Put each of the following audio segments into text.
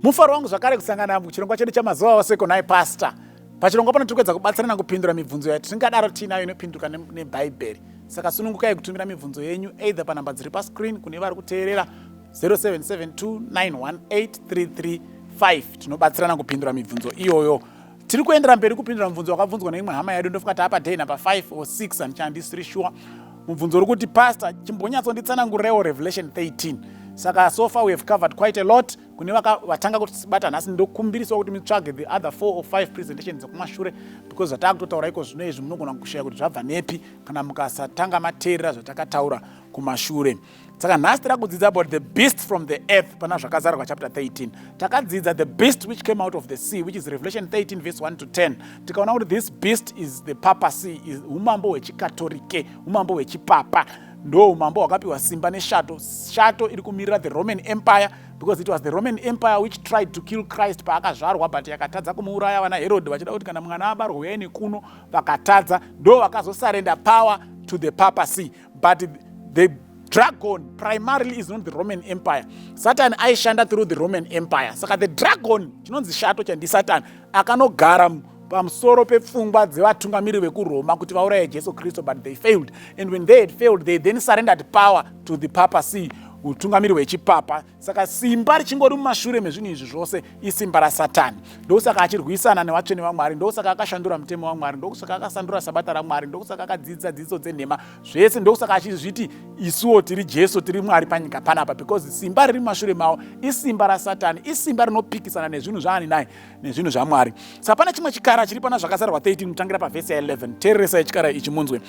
Mufaro wangu zvakare kusangana muchirongwa chedu chamazuva ose konai pastor. Pachirongwa pano tiri kuedza kubatsirana kupindura mibvunzo yatingadaro tiinayo inopinduka neBhaibheri. Saka sunungukai kutumira mibvunzo yenyu either panhamba dziri pascreen kune vari kuteerera 0772918335 tinobatsirana kupindura mibvunzo iyoyo. Tiri kuendera mberi kupindura mubvunzo wakabvunzwa neimwe hama yedu, ndofunga taapa day number 5 or 6, handichandisiri sure. Mubvunzo uri kuti, "Pastor, chimbonyatsonditsanangurirewo Revelation 13." Saka so far we have covered quite a lot. Kune vatanga kutibata nhasi, ndokumbiriswa kuti mutsvage the other 4 or 5 presentations dzekumashure, because zvataakutotaura iko zvino izvi munogona kushaya kuti zvabva nepi kana mukasatanga mateerera zvatakataura kumashure. Saka nhasi tiri kudzidza about the beast from the earth pana Zvakazarurwa chapter 13. Takadzidza the beast which came out of the sea, which is Revelation 13 verse 1 to 10. Tikaona kuti this beast is the papacy, is umambo hwechikatorike, umambo hwechipapa. Ndo umambo hwakapiwa simba neshato. Shato iri kumirira the Roman Empire, because it was the Roman Empire which tried to kill Christ paakazvarwa, but yakatadza kumuuraya. Vana Herod vachida kuti kana mwana abarwa uyai nekuno, vakatadza. Ndo vakazosurrender power to the papacy. But the dragon primarily is not the Roman Empire. Satan aishanda through the Roman Empire. Saka the dragon chinonzi shato chandisatan akanogara pamusoro pepfungwa dzevatungamiri vekuroma kuti vauraye Jesu Kristu, but they failed. And when they had failed, they then surrendered power to the papacy, utungamiri hwechipapa. Saka simba richingori mumashure mezvinhu izvi zvose isimba raSatani. Ndosaka achirwisana nevatsvene vaMwari, ndosaka akashandura mutemo waMwari, ndokusaka akasandura sabata raMwari, ndokusaka akadzidzisa dzidziso dzenhema zvese, ndokusaka achizviti isuwo tiri Jesu, tiri Mwari panyika panapa, because simba riri mumashure mavo isimba raSatani, isimba rinopikisana nezvinhu zvaani nai nezvinhu zvaMwari. Saka pane chimwe chikara chiri pana Zvakazarurwa 13, kutangira pavhesi ya11. Teereresai chikara ichi munzwe.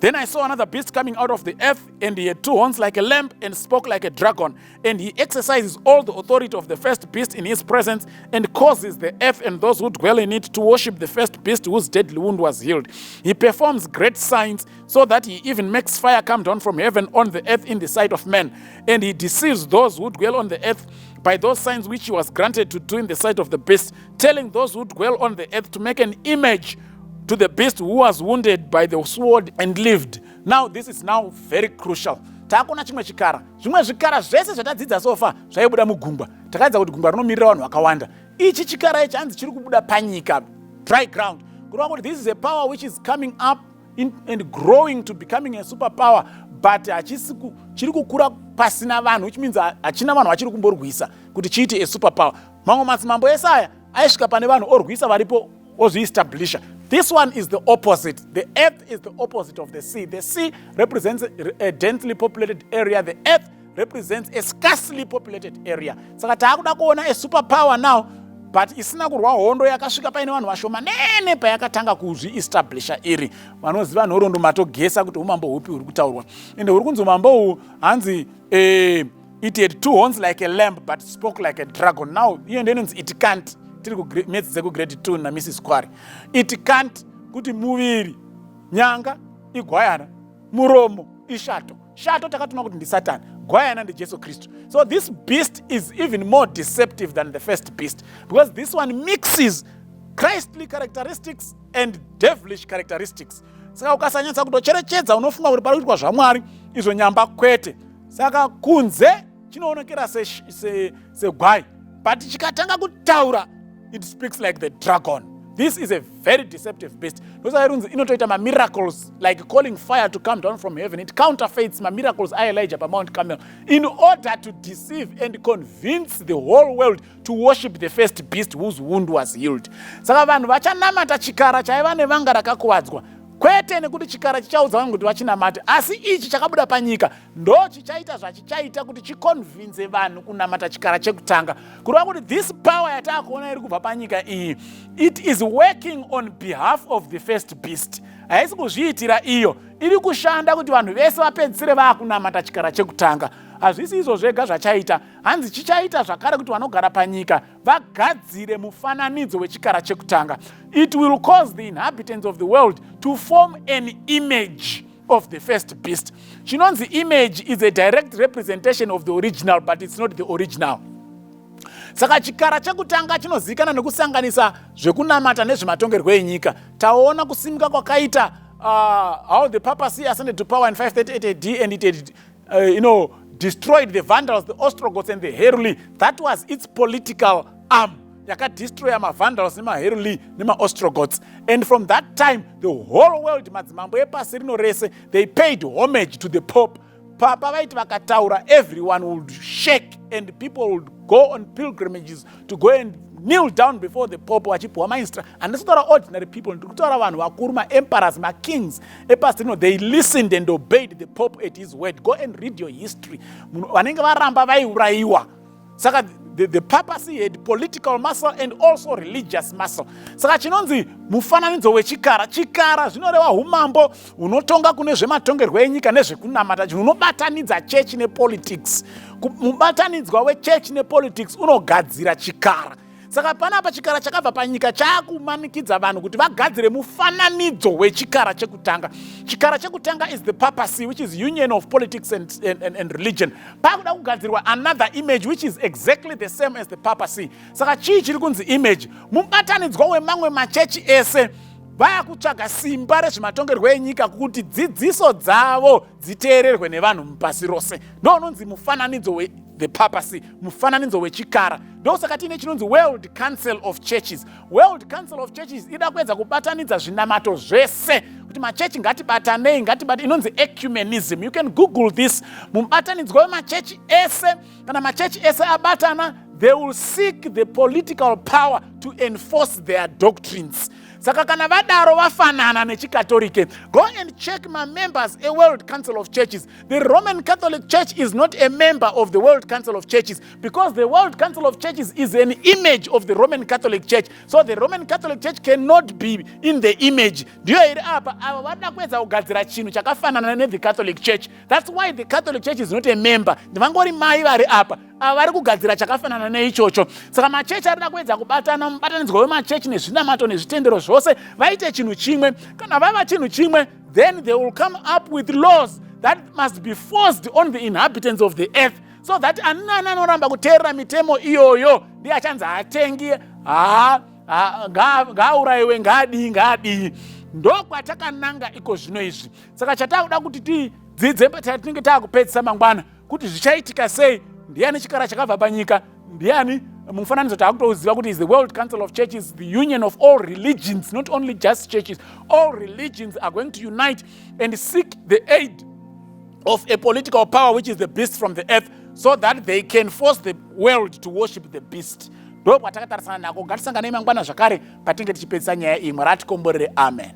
"Then I saw another beast coming out of the earth, and he had two horns like a lamb and spoke like a dragon. And he exercises all the authority of the first beast in his presence and causes the earth and those who dwell in it to worship the first beast whose deadly wound was healed. He performs great signs, so that he even makes fire come down from heaven on the earth in the sight of men. And he deceives those who dwell on the earth by those signs which he was granted to do in the sight of the beast, telling those who dwell on the earth to make an image to the beast who was wounded by the sword and lived." Now, this is now very crucial. Taakuna chimwe chikara. Zvimwe zvikara zvese zvatadzidza so far zvaibuda mugungwa. Takadzidza kuti gungwa rinomirira vanhu vakawanda. Ichi chikara ichi hanzi chiri kubuda panyika, dry ground, kureva kuti this is a power which is coming up and growing to becoming a super power, but hachisi chiri kukura pasina vanhu, which means hachina vanhu vachiri kumborwisa kuti chiite a super power. Mamwe madzimambo esaya aisvika pane vanhu orwisa varipo ozviestablisha. This one is the opposite. The earth is the opposite of the sea. The sea represents a densely populated area. The earth represents a scarcely populated area. Saka taakuda kuona a super power now, but isina kurwa hondo, yakasvika paine vanhu vashomanene payakatanga kuzviestablisha iri. Vanoziva nhoroondo matogesa kuti umambo hupi huri kutaurwa. Ende huri kunzi umambo uhu hanzi it had two horns like a lamb but spoke like a dragon. Now iyo ndo inonzi it can't. Tiri kumaths dzekugrade 2 naMrs Quari. It can't kuti muviri nyanga igwayana, muromo ishato. Shato takatoona kuti ndisatani, gwayana ndiJesu Kristu. So this beast is even more deceptive than the first beast, because this one mixes Christly characteristics and devilish characteristics. Saka ukasanyatsa kutocherechedza, unofunga kuti pari kuitwa zvaMwari, izvo nyamba kwete. Saka kunze chinoonekera segwai, se but chikatanga kutaura, it speaks like the dragon. This is a very deceptive beast. Ndosaka irunzi inotoita mamiracles like calling fire to come down from heaven. It counterfeits mamiracles aElijah paMount Carmel in order to deceive and convince the whole world to worship the first beast whose wound was healed. Saka vanhu vachanamata chikara chaiva nevanga rakakuvadzwa, kwete nekuti chikara chichaudza vanhu kuti vachinamate, asi ichi chakabuda panyika ndo chichaita zvachichaita kuti chiconvince vanhu kunamata chikara chekutanga. Kureva kuti this power yataakuona iri kubva panyika iyi, it is working on behalf of the first beast. Haisi kuzviitira iyo, iri kushanda kuti vanhu vese vapedzisire vaakunamata chikara chekutanga. Hazvisi izvo zvega zvachaita. Hanzi chichaita zvakare kuti vanogara panyika vagadzire mufananidzo wechikara chekutanga. It will cause the inhabitants of the world to form an image of the first beast. Chinonzi image is a direct representation of the original, but it's not the original. Saka chikara chekutanga chinozivikanwa nekusanganisa zvekunamata nezvematongerwo enyika. Taona kusimuka kwakaita how the papacy ascended to power in 538 AD, and it had destroyed the Vandals, the Ostrogoths and the Heruli. That was its political arm yakadestroya maVandals nemaHeruli nemaOstrogoths. And from that time the whole world, madzimambo epasi rino rese, they paid homage to the Pope. Papa vaiti vakataura, everyone would shake and people would go on pilgrimages to go and kneel down before the Pope vachipiwa mainstra. Handisi kutaura ordinary people, ndiri kutaura vanhu vakuru, maemperors, makings epasi rino. They listened and obeyed the Pope at his word. Go and read your history. Vanenge varamba vaiurayiwa. Saka the papacy had political muscle and also religious muscle. Saka chinonzi mufananidzo wechikara, chikara zvinoreva umambo hunotonga kune zvematongerwo enyika nezvekunamata, hunobatanidza chechi nepolitics. Mubatanidzwa wechechi nepolitics unogadzira chikara. Saka panapa chikara chakabva panyika chaakumanikidza vanhu kuti vagadzire mufananidzo wechikara chekutanga. Chikara chekutanga is the papacy, which is union of politics and religion. Pakuda kugadzirwa another image which is exactly the same as the papacy. Saka chii chiri kunzi image? Mubatanidzwa wemamwe machechi ese vakutsvaga simba rezvematongerwo enyika kuti dzidziso dzavo dziteererwe nevanhu mupasi rose. Ndo unonzi mufananidzo wethe papacy, mufananidzo wechikara. Ndosaka tiine chinonzi World Council of Churches. World Council of Churches ida kuedza kubatanidza zvinamato zvese kuti machechi ngatibatanei, ngatibate. Inonzi ecumenism. You can Google this. Mubatanidzwa wemachechi ese. Kana machechi ese abatana, they will seek the political power to enforce their doctrines. Saka kana vadaro vafanana nechikatorike. Go and check mamembers eWorld Council of Churches. The Roman Catholic Church is not a member of the World Council of Churches because the World Council of Churches is an image of the Roman Catholic Church. So the Roman Catholic Church cannot be in the image. Ndiyo iri apa. Ava vada kuedza kugadzira chinhu chakafanana nethe Catholic Church. That's why the Catholic Church is not a member. Ndivangori mai vari apa. Ava vari kugadzira chakafanana neichocho. Saka machechi arida kuedza kubatana, mubatanidzwa wemachechi nezvinamato nezvitendero zvose vaite chinhu chimwe. Kana vava chinhu chimwe, then they will come up with laws that must be forced on the inhabitants of the earth, so that ani nani anoramba kuteerera mitemo iyoyo ndiye achanzi haatengi, ngaaurayiwe, ngaadii, ngaadii. Ndokwatakananga iko zvino izvi. Saka chatakuda kuti tidzidze patinenge taakupedzisa mangwana kuti zvichaitika sei, ndiani chikara chakabva panyika, ndiani mufananidzo. Taakutouziva kuti is the World Council of Churches, the union of all religions, not only just churches. All religions are going to unite and seek the aid of a political power, which is the beast from the earth, so that they can force the world to worship the beast. Ndo kwatakatarisana nako. Ngatisanganei mangwana zvakare patinge tichipedzisa nyaya iyi. Mwari atikomborere. Amen.